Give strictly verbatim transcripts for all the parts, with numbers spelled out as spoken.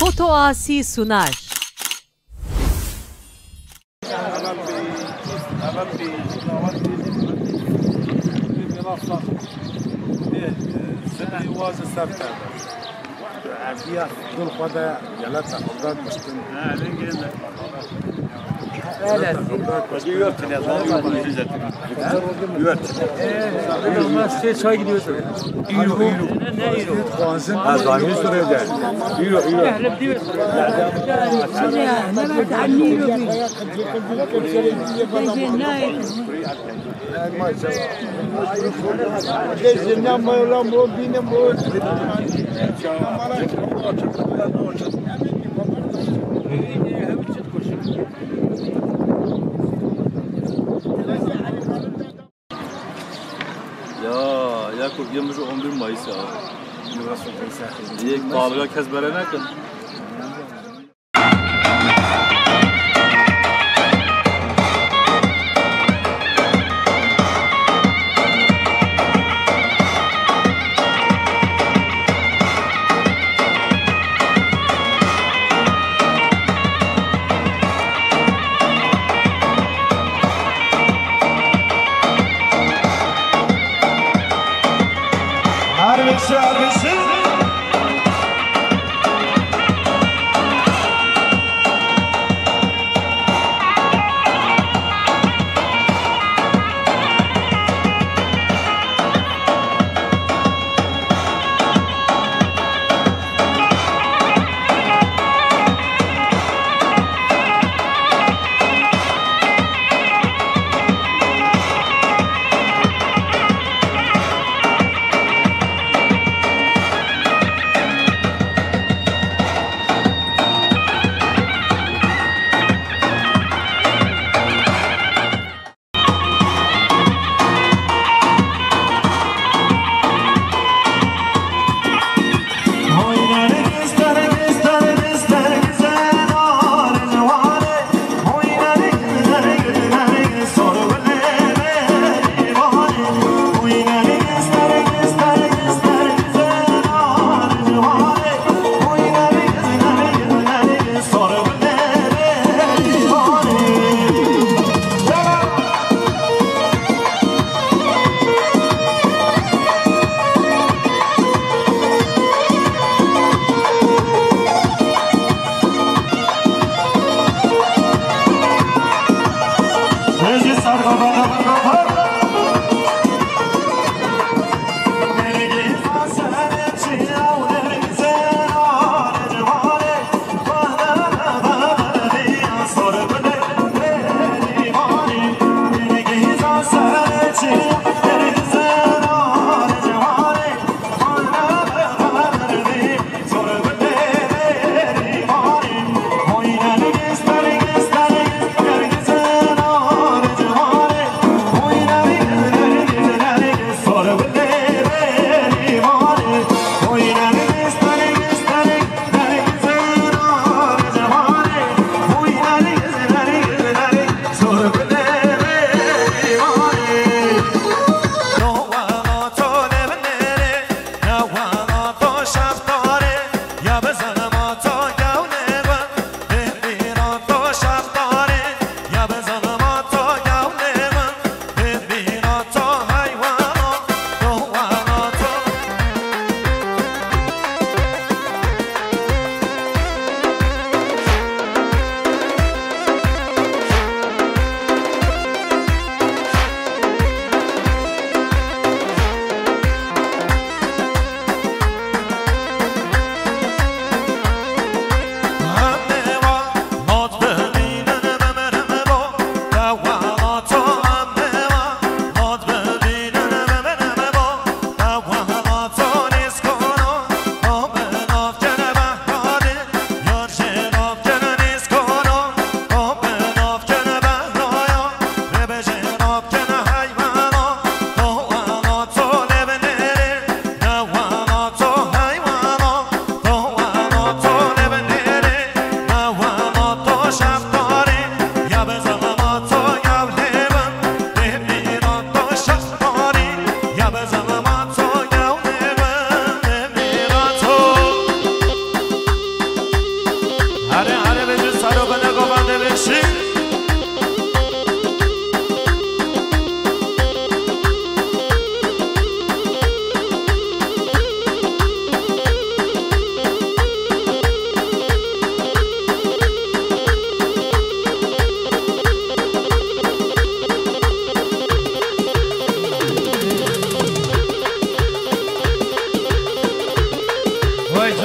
Foto Asi sunar. Eviya dil xwe de gelek te xwe kuştin. Sê çay gidiyor. Euro, euro. Xwazin. Ha, zanî sürede. Euro, euro. Ya, ya ku yê min ji on bir Mayıs ya. Yê dalga kes bere nekin. Her bikse, her bikse.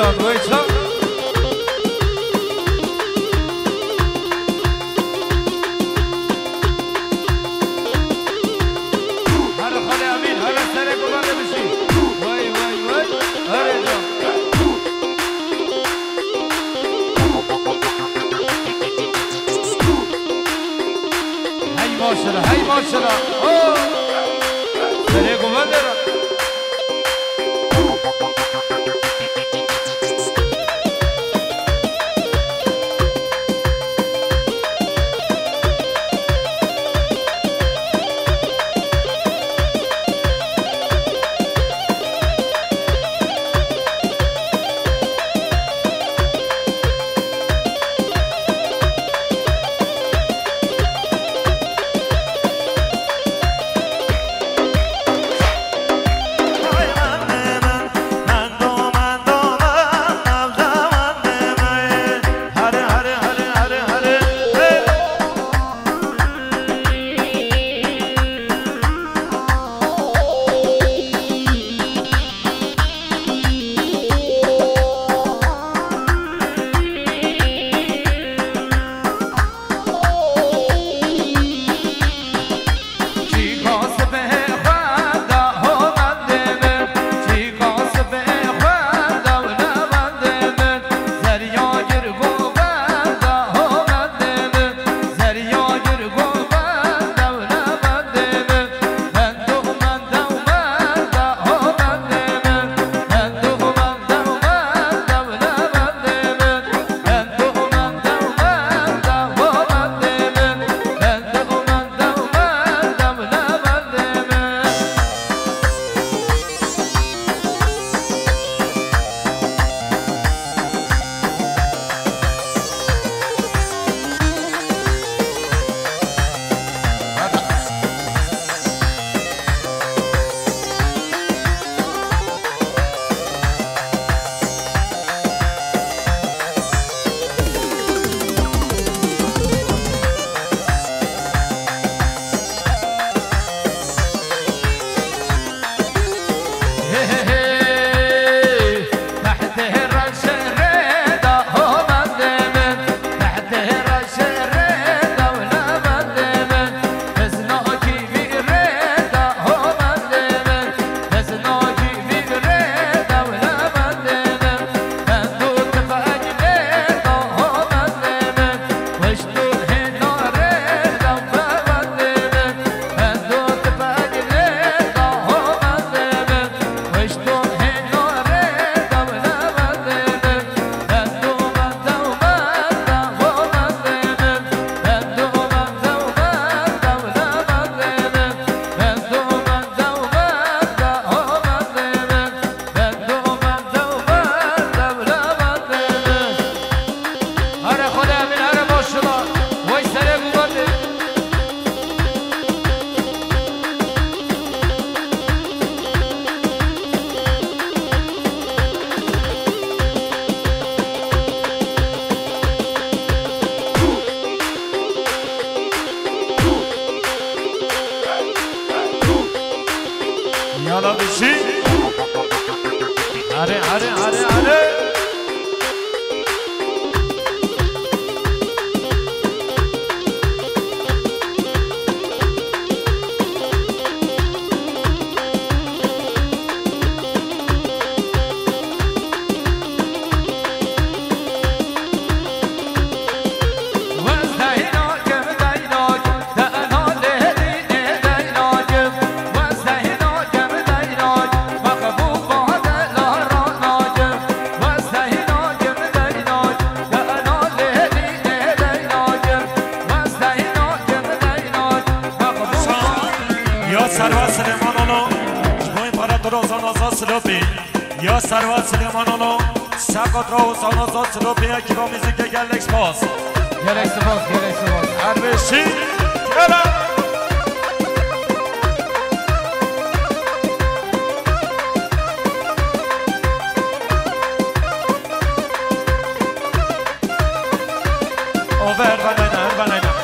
Wê ça? Here Xalê Emîn, here serê gumane bişî. Way, way, way. Here can. Hey maşallah, hey maşallah. Oh! Serê gumane ra. Here Xwedê min, here maşallah. Wey serê gumane. Yala bişî. Are, are, are, are. Ya Servet Silêmanoğlu, ji bo împaratora Zana Zazilopê. Ya Servet Silêmanoğlu, Seqatra û Zana Zazilopê, ekiba muzîkê gelek spas. Gelek spas, gelek spas. Her beşî, gele. Ove, her venayna, her venayna.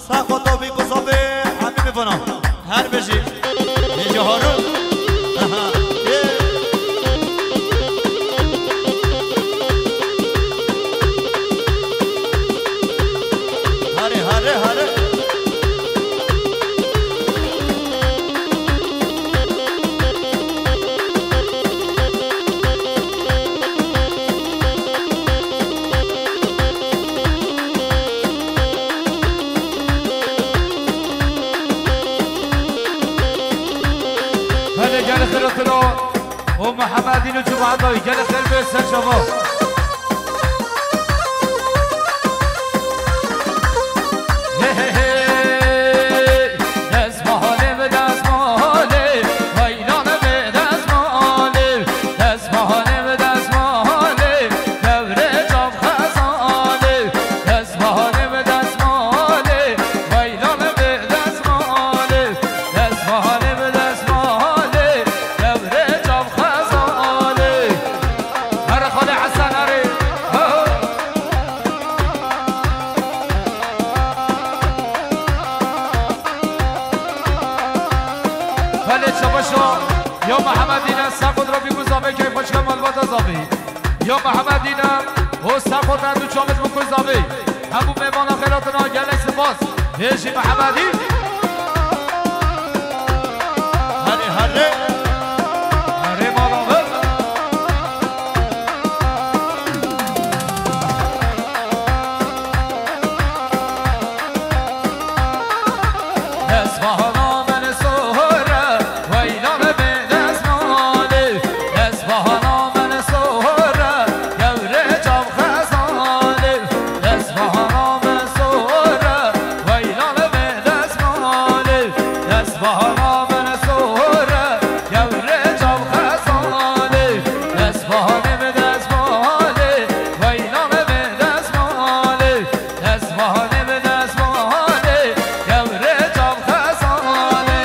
Saxo tobî ku zafê hemî bivana. Her bijî. Hêja Harun. Hare, hare, hare. Belê, gelê xêr hatiro û Mihemedîn û cemaeta wî, gelê xêr bê ser çava. Hey, hey, hey. Destmalê bi destmalê, weylan bi destmalê, destmalê bi destmalê, dewrê çav xezalê, destmalê bi destmalê, weylan bi destmalê, destmalê bi destmalê, dewrê çav xezalê. Her Xalê Hesen, herê. Ho. Belê çabaşo, ya Mihemedîne, Sexot Rabî ku zavê keyf xweş ke malbata zavê. Ya Mihemedîne, o Sexot her du çavêt bi ku zavê. Hemû mêvana xêr hatina, gelek spas. Hêjî Mihemedî. Herê, herê. Herê mala min. Destmahana min sor e, weylan bê destmalê. Destmahana min sor e, gewrê çav xezalê. Destmahana min sor e, weylan bê destmalê. Destmahana min sor e, gewrê çav xezalê. Destmahanê bi destmalê, weylan bi destmalê. Destmalê bi destmalê, gewrê çav xezalê.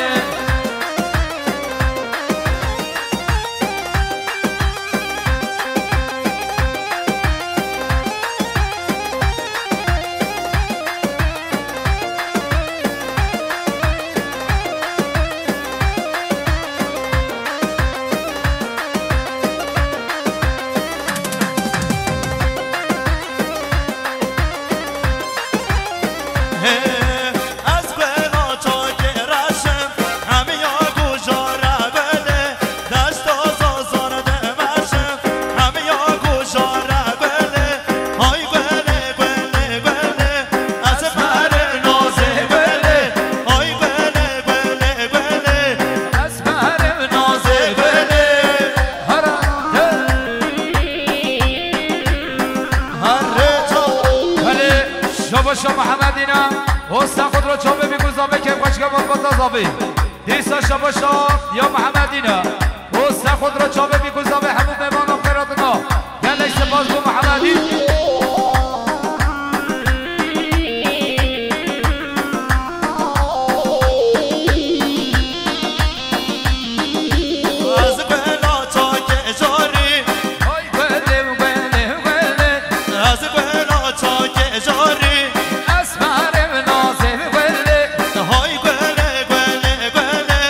Belê, şabaşa Mihemedîne, o Sexot ra çavê bî ku zavê keyf xweş ke malbata zavê. Dîsa şabaşa ya Mihemedîne, o Sexot ra çavê bî ku zavê hemû mêvanan xêr hatina. Gelek spas bo Mihemedî. Ez bela çakê jarî. Hay gulê, gulê, gulê. Ez bela çakê jarî. Esmerê bi nazê bi gulê. Hay gulê, gulê, gulê.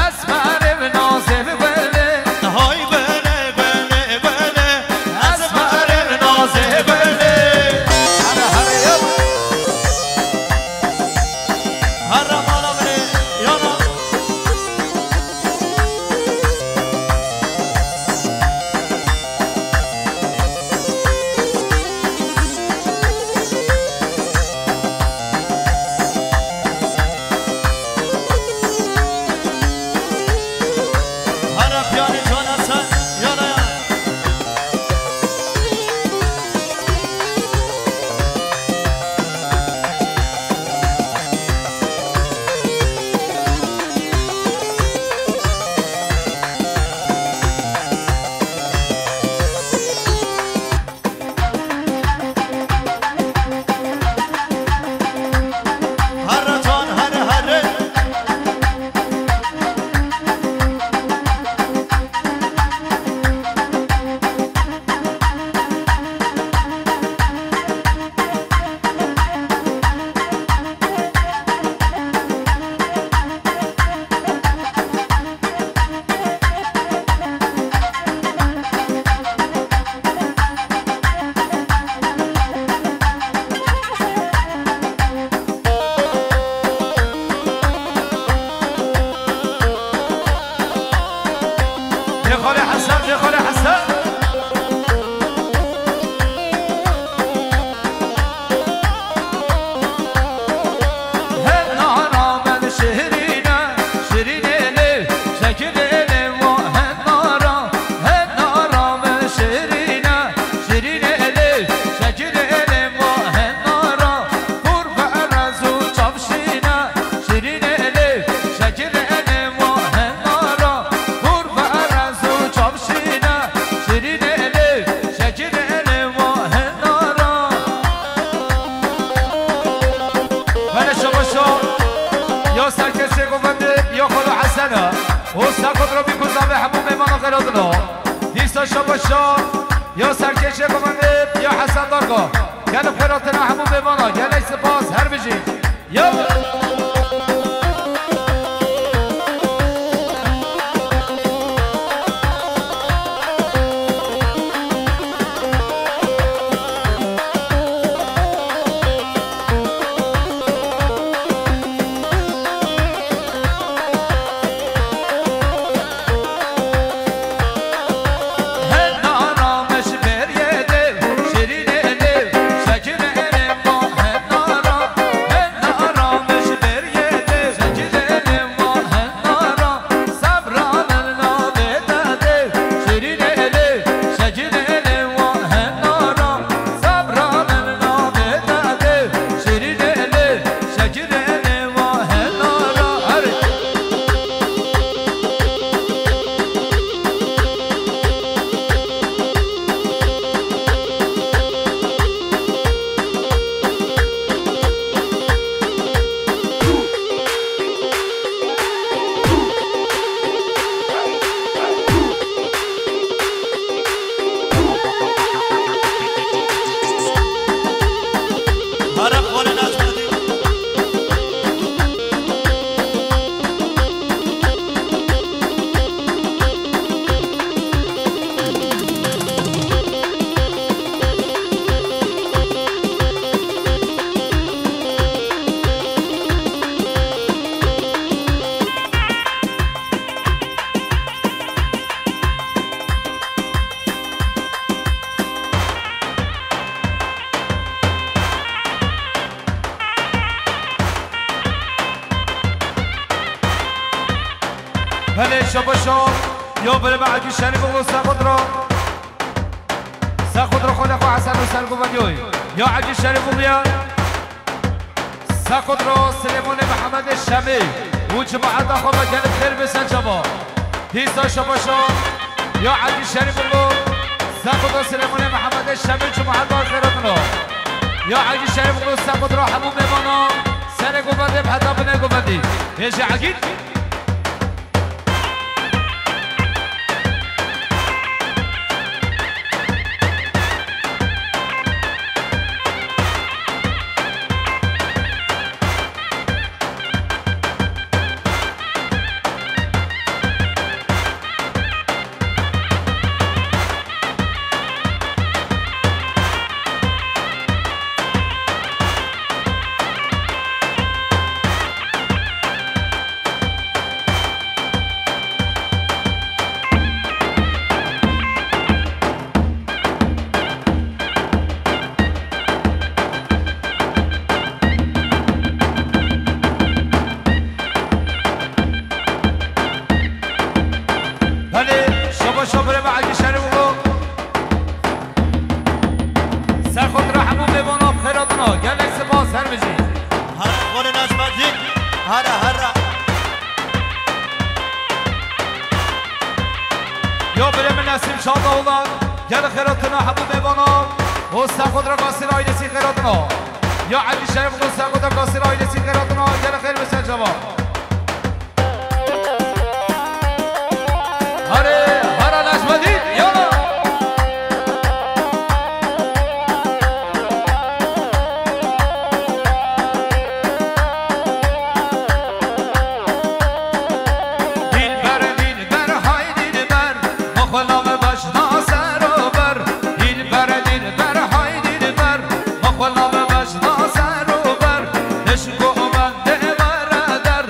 Esmerê bi nazê bi gulê. Hay gulê, gulê. Dino. Dîsa şabaşa ya serkêşê bimendê ya Hesen Darga. Gelê xwe re tena hemû mêvana. Gelek spas, her bijî. Ya. Belê, şabaşo. Yo, belê, me Egî Şerîf oğlu Sexudro. Sexudro xwedê xwe Hesen û Sergo vediyoy. Yo, Egî Şerîf oğlu ya. Sexudro Silêmonê Mihemedê Şemî û cemaeta xwe ve gelek xêr bê ser çava. Dîsa şabaşo. Yo, Egî Şerîf oğlu. Sexudro Silêmonê Mihemedê Şemî û cemaeta xêr hatino. Yo, Egî Şerîf oğlu, Sexudro hemû mêvana. Serê govendê bi heta binê govendî. Bêje Egî. Belê, şaba şabirê me Egî Şerîf oğlu. Sexudro hemû mêvana xêr hatino. Gelek spas, her bijî. Hera xwedê Necmettin. Hera, hera. Ya birê min Nesîm Şadoğlan, gelek xêr hatino hemû mêvana. Û Sexudro Gasir ailesî xêr hatino. Ya Egî Şerîf û Sexudro Gasir ailesî xêr hatino. Gelek xêr bê ser çava. Hare, hara Necmettin, yala. Dilber, dilber, hay dilber, mixwela me başna ser û ber. Dilber, dilber, hay dilber, mixwela me başna ser û ber. Dişko bende were derd.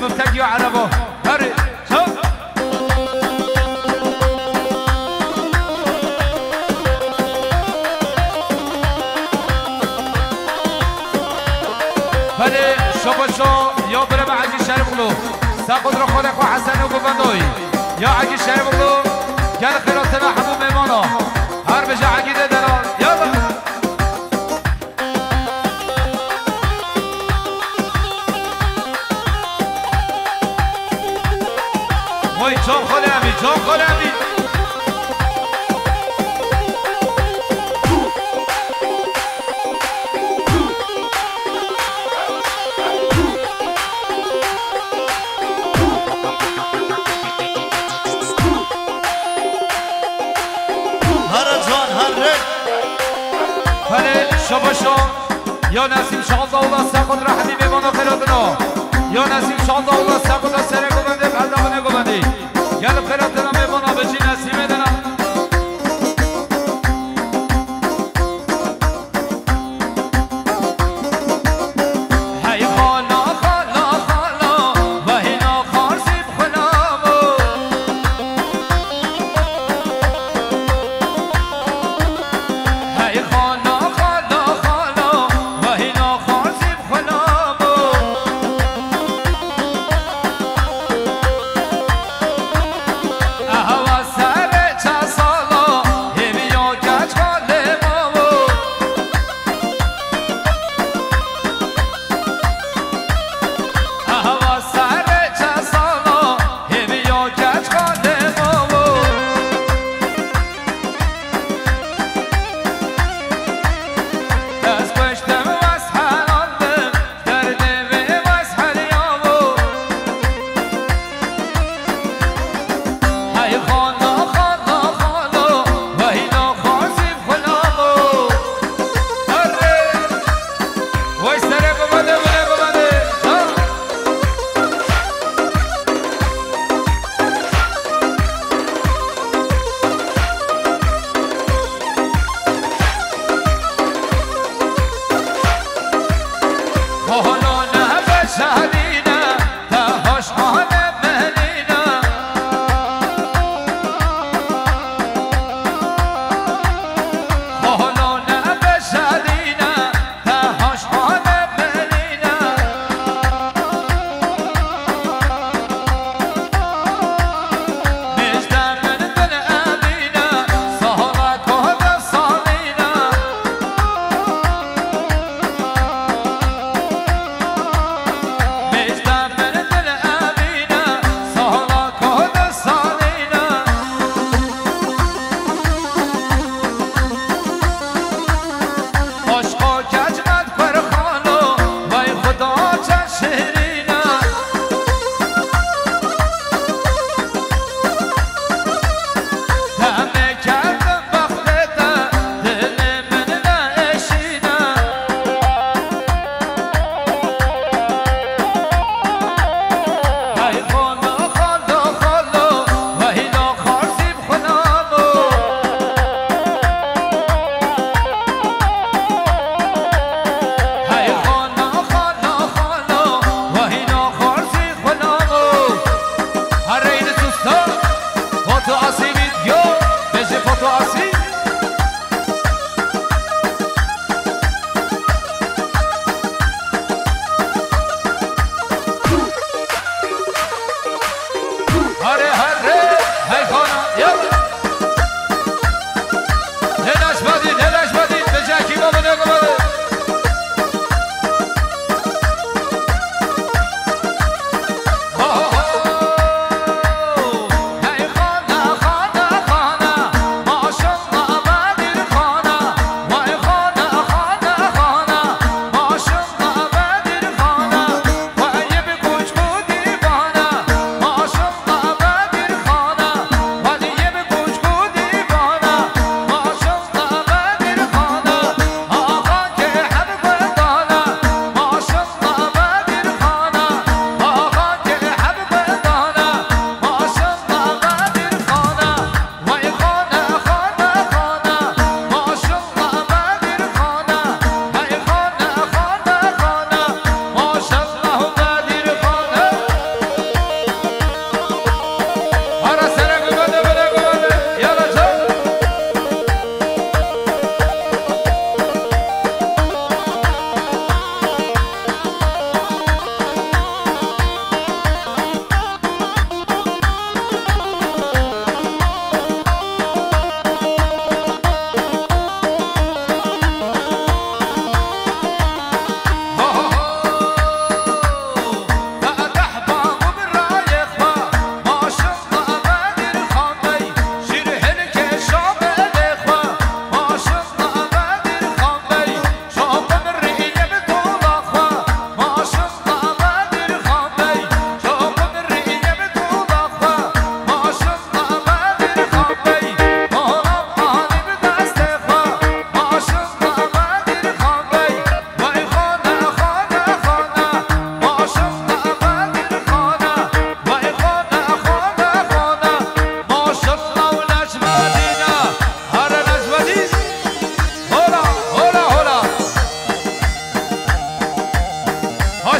Muftek ya Erebo. Herî, çap. Belê, şobeşo, ya birê me Egî Şerîfoglu. Saqot ro xolê xwe Hesen û Guvendoy. Ya Egî Şerîfoglu, gel xêratina hemû mêmana. Her bêje Egî de delal. Yalla. Vay can xalê Emî, can xalê Emî. Here can, here. Belê, şabaşo. Ya Nesîm şalda ola, saqot re hemî mêvana xêratina. Ya Nesîm şalda ola, saqot re serê govendê, eldavine govendî. Gel xêratina mêvana, bicî Nesîmê dena. Hey xala, xala, xala, vahîna xarzî bi xulamo. Hey xala, xala, xala, vahîna xarzî bi xulamo. Ehawa serê çe sala, hêviya keç xalê mawo. Ehawa serê çe sala, hêviya keç xalê mawo. Ez kuştim, ez helandim, derdê vê wes heryawo. Hey xala, xala, xala, vahîna xarzî bi xulamo. Erê! Vay serê bibade, bile bibade. Ha! Xolo ne beşerîne, te hoş hane menîne. Xolo ne beşerîne, te hoş hane menîne. Mêjde min bin evîne, sahla kohde salîne.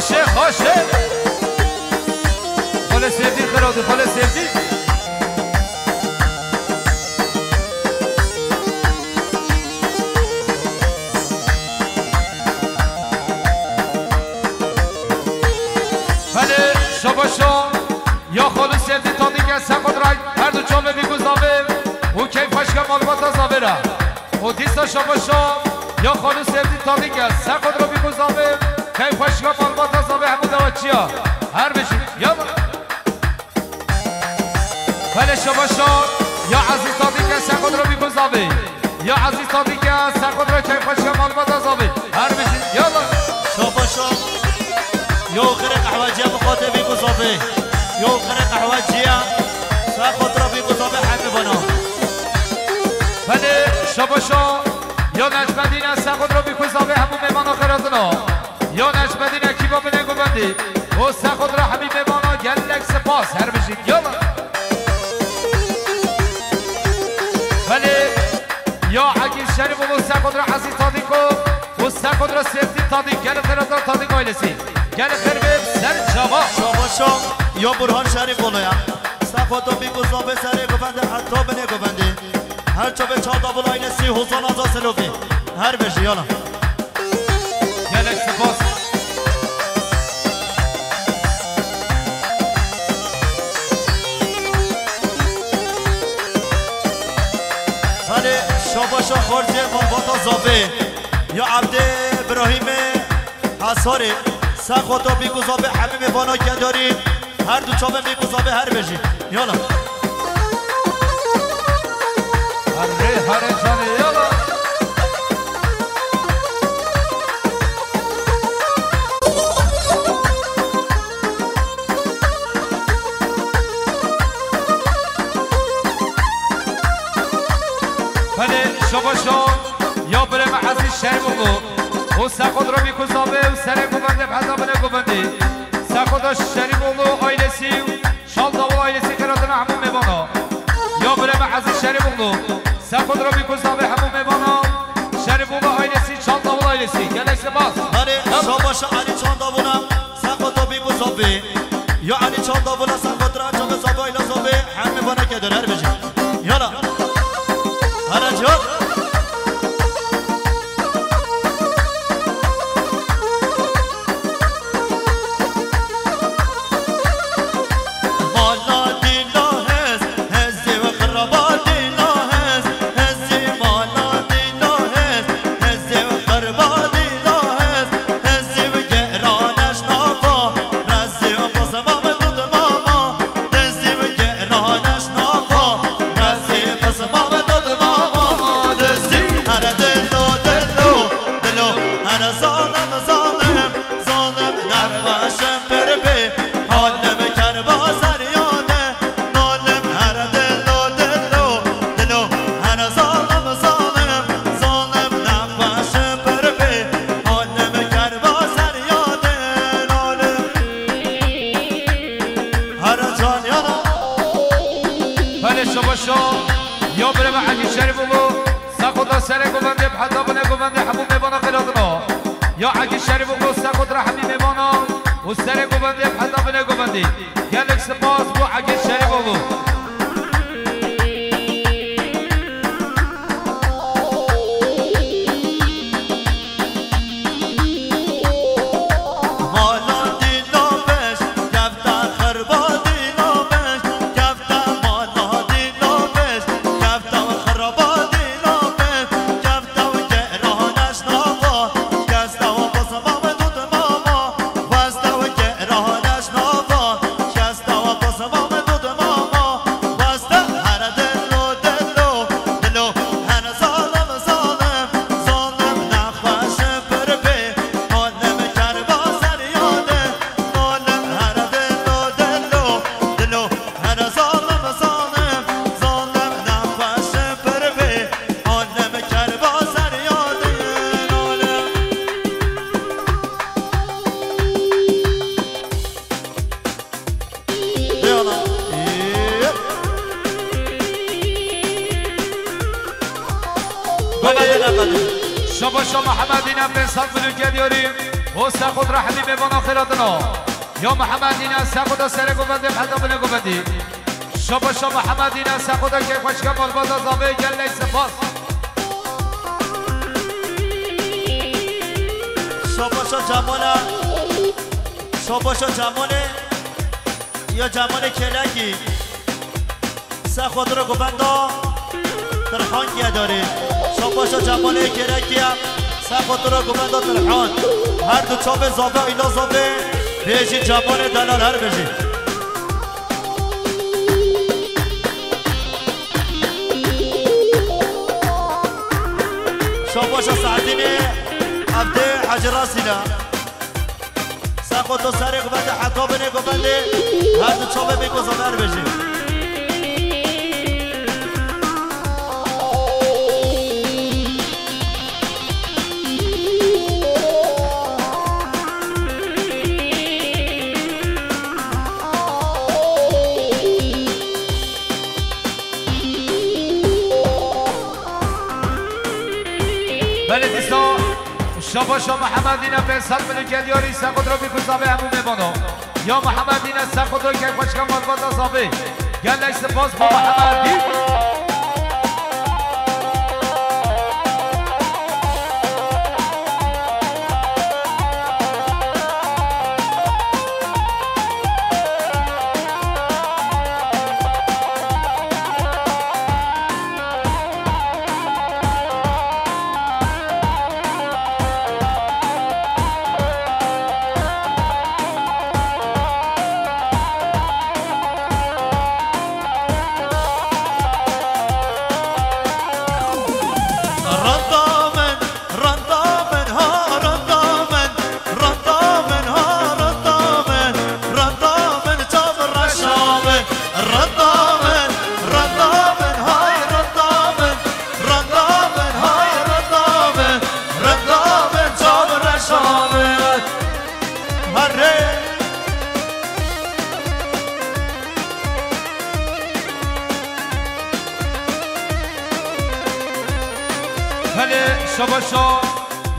Şêx, ha şêx. Xalê Sêrdî, xira dî, xalê Sêrdî. Belê, şabaşa. Ya xalê Sêrdî tadîke, se xwe diray, her du çavê bî ku zavê û keyf xweşke malbata zavê re. Û dîsa şabaşa ya xalû Sêrdî tadîke, se xwe dira bî ku zavê, keyf xweşka malbata zavê hemû dawa çiya. Her bijî. Ya belê şabaşa ya Ezîz tadîke, se xwe dira bî ku zavê. Ya Ezîz tadîke, se xwe dira keyf xweşka malbata zavê. Her bijî. Ya şabaşa ya xirê qehweciya bi xwe tê bî ku zavê. Ya xirê qehweciya, se xwe dira bî ku zavê hemî bana. Belê şabaşa ya Necmedîne, se xwe dira bî ku zavê hemû mêvana xêratina. Ya Necmedîn ekîba binê govendî. Û se xwe dira hemî mêvana gelek spas, her bijî. Yala. Belê ya Egîz Şerîfoglu, se xwe dira Ezîz Tadîko û se xwe dira Sêrdî Tadîk, gelek xêratina Tadîk ailesî. Gelek xêr be ser çava. Şabaşa ya Burhan Şerîfoglu ya. Se xwe dira bî ku zavê serê govendê heta binê govendê. Her çavê çar davul ailesî, Hozan Aza Selovî. Her bijî, yala. Gelek spas. Belê şabaşa xortê malbata zavê. Ya Evdê Birahîmê Hesarê. Se xwe dira bî ku zavê hemî mêvana kedarî. Her du çavê bî ku zavê her bijî. Yala. Herê, herê canê, yala. Belê şabaşa ya birê me Ezîz Şerîfoglu. Û se xwe dira bî ku zavê û serê govendê bi heta binê govendî. Se xwe dira Şerîfoglu ailesî û Çal Davul ailesî xêratina hemû mêvana. Ya birê me Ezîz Şerîfoglu. Se xwe dira bî ku zavê hemû mêvana. Şerîfoglu ailesî, Çal Davul ailesî. Gelek spas. Belê şabaşa Elî Çal Davula. Se xwe dira bî ku zavê. Ya Elî Çal Davula, se xwe dira çavê zavê, aila zavê, hemî mêvana kedarî, her bijî. Yala. Hele cihat. Mala dîla hez, hezê we xiraba dîla hez, hezê mala dîla hez, hezê we xiraba dîla hez, hezê we gera neşnafa, rezê we pizma we dudmama, dezê we gera neşnafa, rezê pizma we dudmama, dezê here dilo dilo, dilo here zalim zalim. Zalim nexweşim pir bê, halim kerba seriyane. Nalim here dilo dilo, dilo here zalim zalim. Zalim nexweşim pir bê, halim kerba seriyane. Nalim here can yana. Belê şabaşa ya birê me Egîz Şerîfoglu. Se xwe dira serê govendê bi heta binê govendê hemû mêvana xêratina. Ya Egîz Şerîfoglu, se xwe dira hemî mêvana û serê govendê bi heta binê govendî. Gelek spas bo Egîz Şerîfoglu. Mala dîla beş, kefte xirba dîla beş, kefte mala dîla beş, kefte xirba dîla beş, kefte gera neşnafa, keste pizma we dudmama, weste gera neşnafa, keste pizma we dudmama, weste here dilo dilo, dilo here zalim zalim, zalim nexweşim pir bê. Halim kerba seriyane, halim here dilo dilo, dilo here zalim zalim, zalim nexweşim pir bê. Halim kerba seriyane, halim. Eyvallah. Yep. Mehmet Efendi. Şabaşa Mehmet yine Behzat Mülük geliyor. O sexot ra hemî mêvana xêra dina. Ya Mihemed Îne sexota serê govendê heta binê govendî. Şaba şa Mihemed Îne sexota keyfxweşke malbata zavê gelek spas. Şaba şa Cemala. Şaba şa Cemalê. Ya Cemalê Kêlekî. Sexot ra govenda Tirhan Gedarê. Şaba şa Cemalê Kêlekî. Sexot ra govenda Tirhan. Her du çavê zavê îla zavê. Bêjî Cemalê delal her bêjî. Şaba şa Sehdînê Evdê Hecî Rasîla. Sexoto serê govendê heta binê govendê. Her du çavê bêko zavê her bêjî. Belê dîsa şaba şa Mihemed Îne pênc sed milyon gel yarî sexot ra bî ku zavê hemû mêvano. Ya Mihemed Îne sexot ra keyfxweşke malbata zavê. Gelek spas bo Mihemed Îne. Randa min, randa min, ha, randa min, randa min, ha, randa min, randa min, çav reşa min, randa min, randa min, hay, randa min, randa min, hay, randa min, randa min, çav reşa min. Herê. Belê şaba şa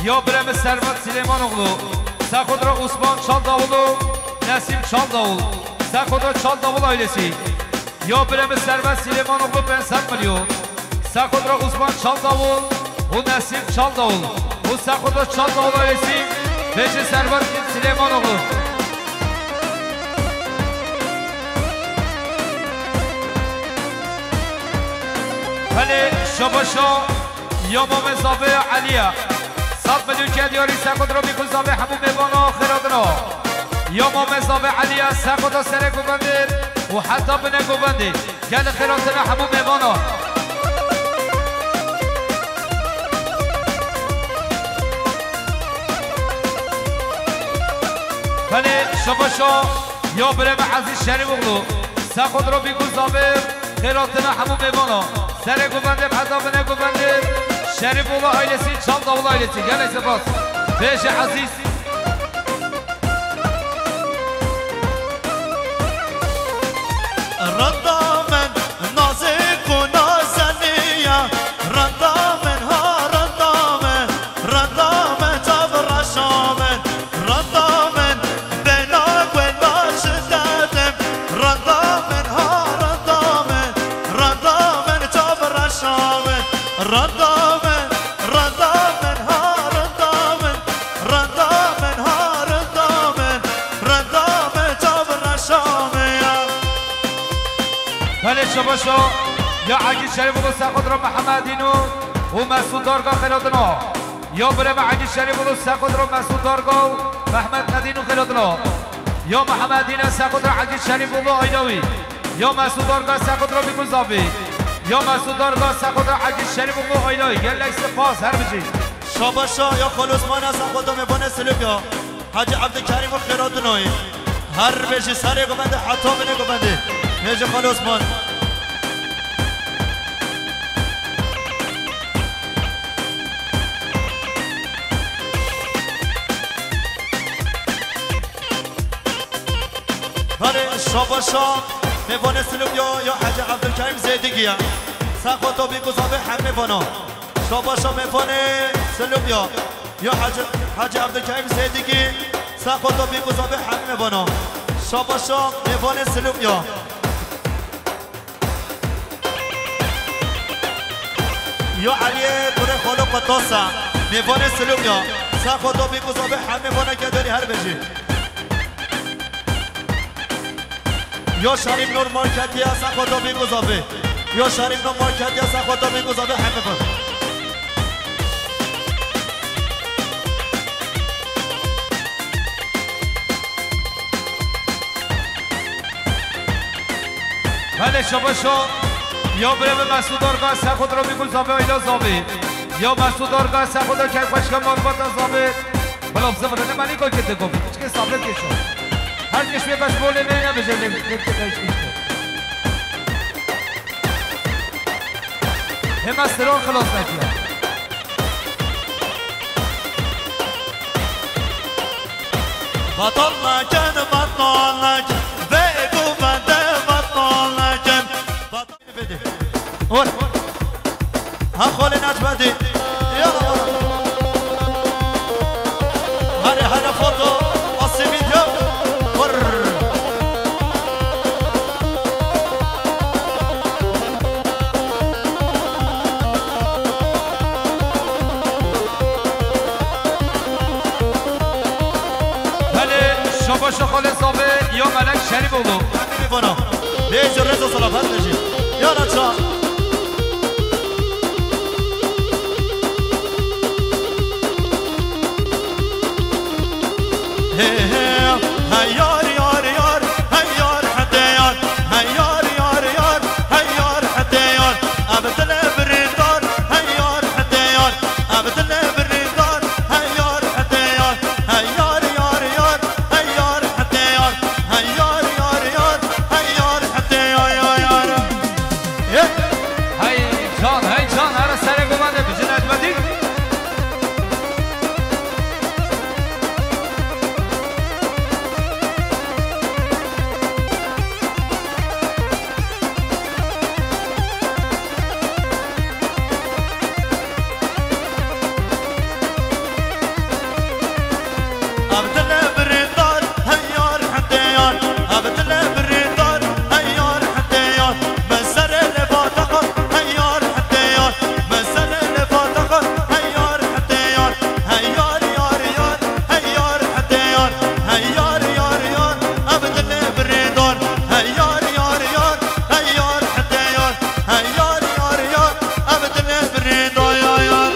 ya birê min Servet Silêmanoglu, sexot ra Osman Çaldawul û Nesîm Çaldawul, sexot ra Çaldawul ailesi. Ya birê min Servet Silêmanoglu pênc sed milyon. Sexot ra Osman Çaldawul û Nesîm Çaldawul û sexot ra Çaldawul ailesi bêjî Servet Silêmanoglu. Belê şaba şa ya mamê zavê Elî ya. Sed milyon ke diyarî sexot ra bî ku zavê hemû mêvana xêra dina. Ya mamê zavê Elî ya sexota serê govendê û heta binê govendê. Gelê xêra tine hemû mêvana. Belê şaba şa ya birê min Ezîz Şerîfoglu. Sexot ra bî ku zavê xêra tine hemû mêvana. Serê govendê heta binê govendê. Şerîfoglu ailesi, Çaldawul ailesi. Gelek spas. Bêje Ezîz. Randa min nazik û nazeniya, randa min ha, randa min, randa min çav reşa min, randa min bêna ku naşitetim, randa min ha, randa min, randa min çav reşa min, randa min, randa min ha, randa min. Randa min ha, randa min, randa min çav reşa min ya. Belê şaba şa ya Egîd Şerîfoglu sexot ra Mihemed Îne û Mesûd Darga xêra dina. Ya birê min Egîd Şerîfoglu sexot ra Mesûd Darga û Mehmet Nedîn û xêra dina. Ya Mihemed Îne sexot ra Egîd Şerîfoglu aîla wî. Ya Mesûd Darga sexot ra bî ku zavê. Ya Mesûd Darga sexot ra Egîd Şerîfoglu aîla wî. Gelek spas her bijî. Şaba şa ya Xalo Osman a sexota mêvanê Silopya. Hacî Evdilkerîm û xêra dina yî. Her bêjî serê govendê heta binê govendê. Bêjî Xalo Osman. Belê şaba şa mêvanê Silopya ya Hacî Evdilkerîm Zêdîgî ye. Sexota bî ku zavê her mêvana. Şaba şa mêvanê Silopya. Ya Hacı, Hacı Abdülkerim Seydiki, Saqo Topî Guzabê hemî mêvana. Şabaşa mêvanê Silûm ya. Ya Eliyê Kurê Xalo Qutasa, mêvanê Silûm ya. Saqo Topî Guzabê hemî mêvana Kedorî her bijî. Yo Şerîf Nur Marketiya Saqo Topî Guzabê. Yo Şerîf Nur Marketiya Saqo Topî Guzabê hemî mêvan. Belê şabaşo. Ya birê min Mesûd Orga, Saqo Topî Guzabê, Ayla Zabê. Ya Mesûd Orga, Saqo Topî Keyfxweşka Malbata Zabê. Bila bi zifir ne malî gol kete gol. Piçkê sabret kêşo. Her keş wê beş golê ne ne bije ne ne ne ne. Hema Siron xilas nekiya. Batal nekin, batal nekin. Vê guvende batal nekin. Batal Ur. Ha xolê Necmetî. Ya. Hare hare foto. Asimî diyo. Ur. Belê, şabaşa xalê Zavê ya Melek Şerîfoğlu. Bana. Lê ji rêza salafet bêjî. Yara ça. He, he, he, yar, yar, yar, he, yar, hete yar, he, yar, yar, yar, he, yar, hete yar, ev dile birîndar, he, yar, hete yar, ev dile birîndar, he, yar, hete yar, he, yar, yar, yar, he, yar, hete yar, he, yar, yar, yar, he, yar, hete yar, yar, yar. Hey! Hey can, hey can, here serê guman de bijin Necmetî. Ev dile birîndar, hey yar hete yar. Ev dile birîndar, hey yar hete yar. Min serê lê fatiha, hey yar hete yar. Min serê lê fatiha, hey yar hete yar. Hey yar, yar, yar, hey yar hete yar. Hey yar, yar, yar, ev dile birîndar. Hey yar, yar, yar, hey yar hete yar. Hey yar, yar, yar, ev dile birîndar, yar, yar.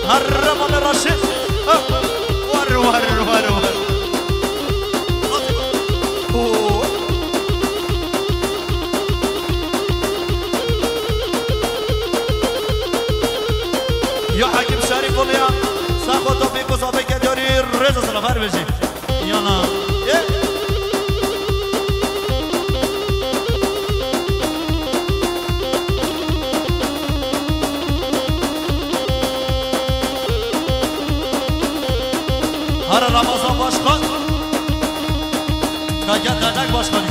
Herre male Raşid. War, war, war, war. Oo. Ya Hakim Şerîf oluya. Saqo Topî Guzabê Kedorî rêza salafet bêjî. Yana. Ê. Hara Ramazan Başkan. Kaka Dernek Başkanı.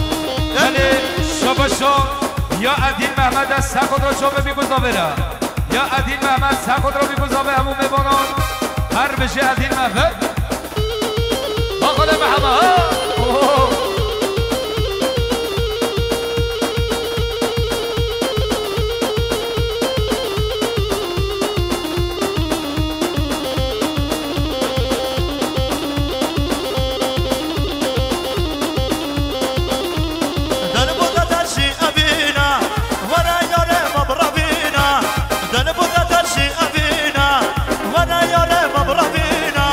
Belê şabaşo ya Edîl Mehmet e Saqo Topî Guzabê ra. Ya Edîl Mehmet, Saqo Topî Guzabê hemû mêvanan. Her bijî Edîl Mehmet. Baqale Mehmet, ha! Oho! Dil bû de derşî evîna, were yarê me birevîna. Dil bû de derşî evîna, were yarê me birevîna.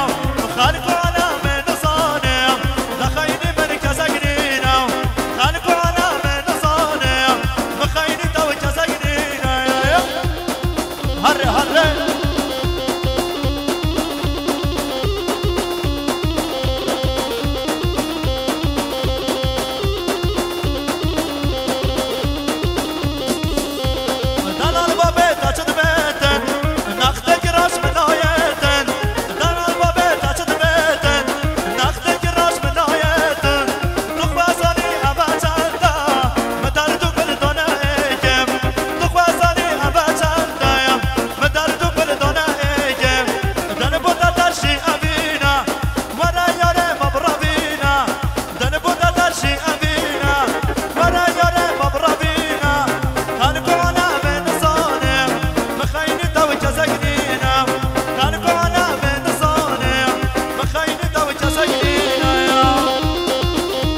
Dîna ya.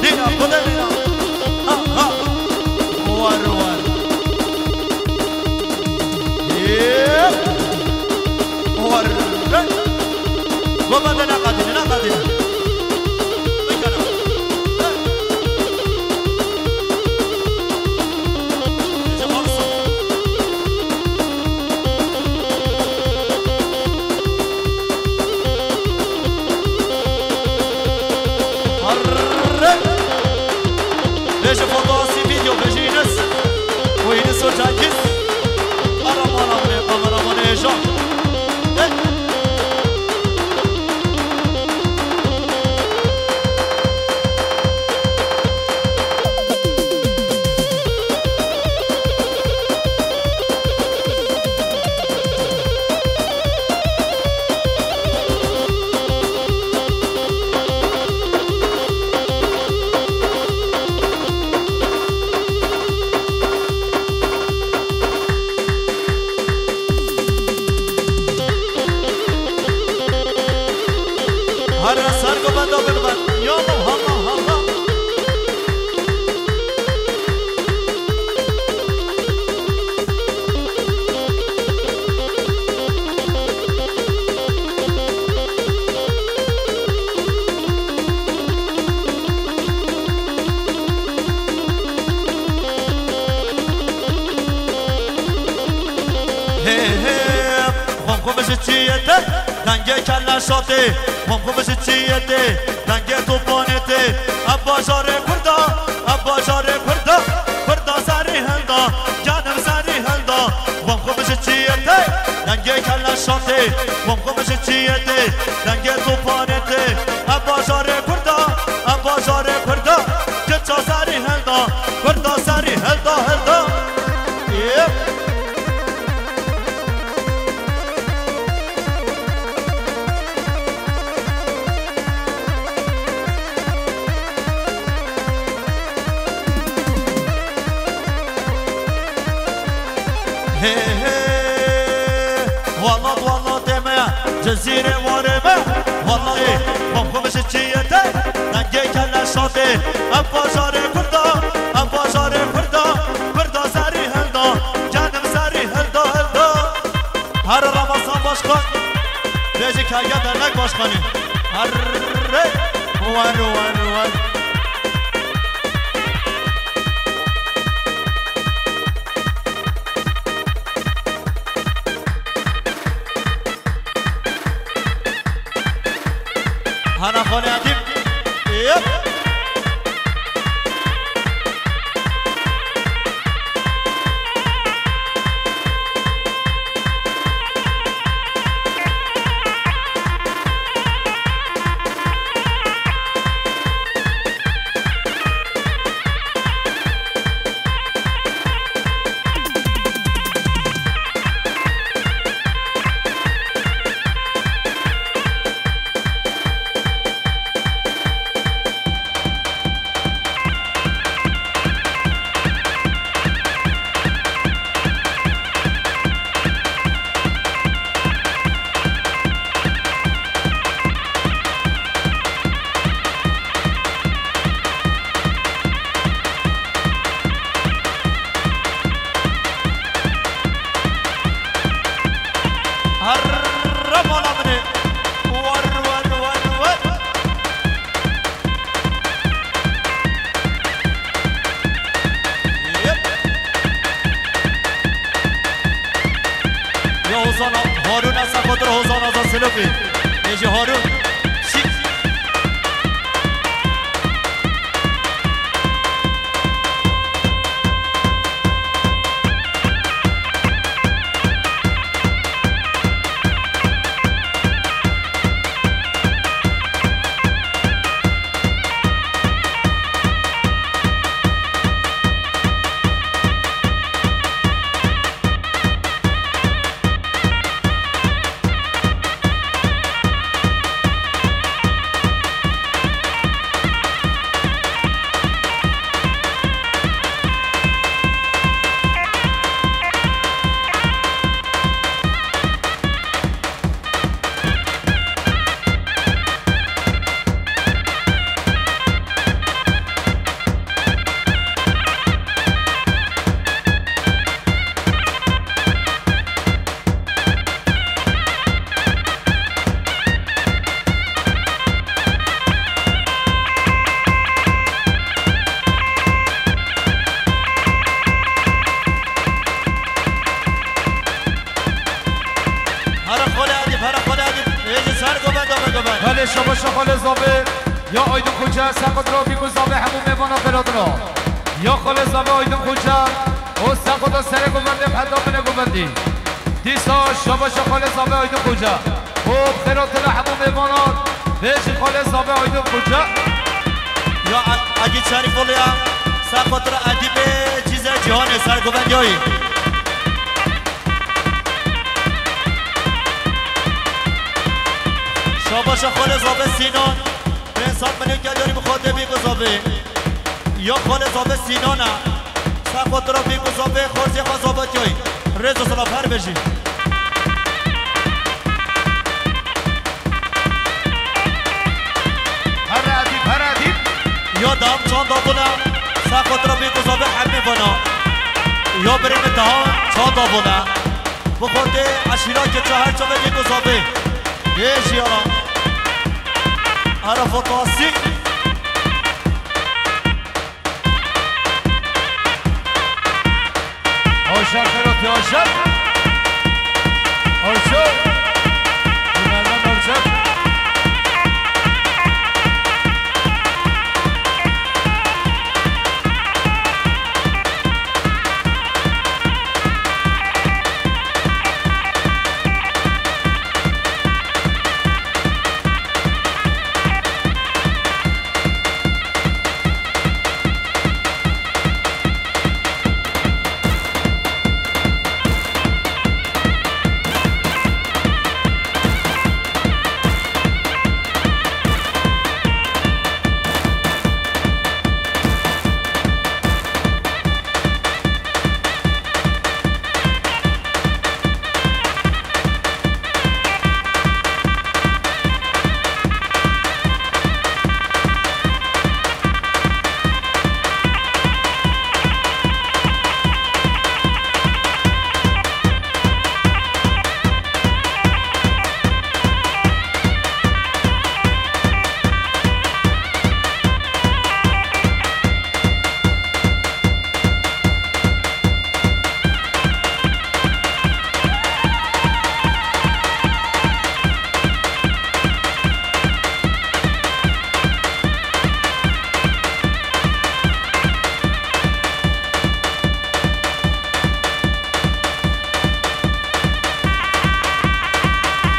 Dîna, xwedê dîna. Ha, ha. War, war. Yep. War. Baba de neqadîne, neqadîne. Bikana. Arre! Vêje foto asî video, vêje Înis. Û Înis û Cengiz. Kahramanê me, kameramanê hêja. Hey! Here ser ku benda bin ben. Ya Allah, Allah, Allah. Hê, hê, xwem xwe ji çiyê te, dengê kelle şatê, xwem xwe ji çiyê te, dengê topanê te. Ev bajarê Kurda, ev bajarê Kurda, Kurda serî hilda, canim serî hilda. Xwem xwe ji çiyê te, dengê kelle şatê, xwem xwe ji çiyê te, dengê topanê te. Ev bajarê Kurda, ev bajarê Kurda, Kurda serî hilda, Kurda serî hilda, hilda. Yep. Hê, hê. Welat, welatê me, Cezîrê warê me. Wela, ê, xwem xwe ji çiyê te, dengê kelle şatê. Ev bajarê Kurda, ev bajarê Kurda, Kurda serî hilda, canim serî hilda, hilda. Her Ramazan Başkan, vêjî Kaya Dernek Başkanı. Her, wer, wer, wer. Hana xole Edîm. Yep. Herre mala min ê. Wer, wer, wer, wer. Yep. Ya Hozan, Harun, ez xatir Hozan Azad Silopî. Ê jî Harun. Şî. Ya Aydin Xoca, seqot ra bî ku zavê hemû mêvana xêratira. Ya xalê zavê Aydin Xoca, o seqota serê govendê heta binê govendî. Dîsa şabaşa xalê zavê Aydin Xoca. O xêratira hemû mêvana, vê jî xalê zavê Aydin Xoca. Ya Edî Şerîfoglu ya, seqotira Edîbê Cîze Cîhanê sergovendiyayî. Şabaşa xalê zavê Sînan. Pênc sed milyon gel yarî bi xwe tê bî ku zavê. Ya xalê zavê Sînan e. Seqotira bî ku zavê xwarzê xwe zavetiyayî. Rêz û silav her bijî. Here Edîb, here Edîb. Ya dam çanda bûne. Seqotira bî ku zavê hemê vana. Ya birê min daha çanda bûne. Bi xwe tê eşîra keçe her çavê bî ku zavê. Ê jiyana. Ara fantastik. Hoşça kalın, hoşça. Hoşça. Günaydın, hoşça.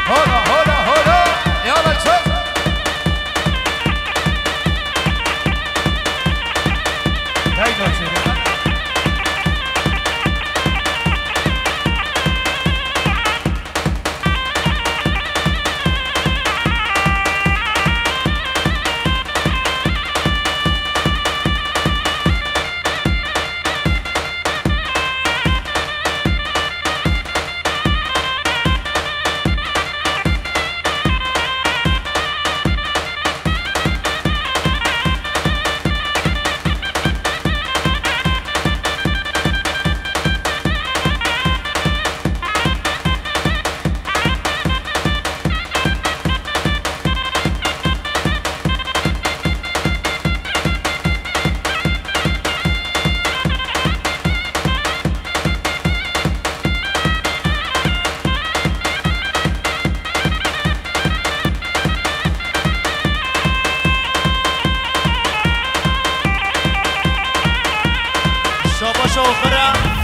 Hola, hola, hola. Yala çek. Haydi çek. Şabaş oxira.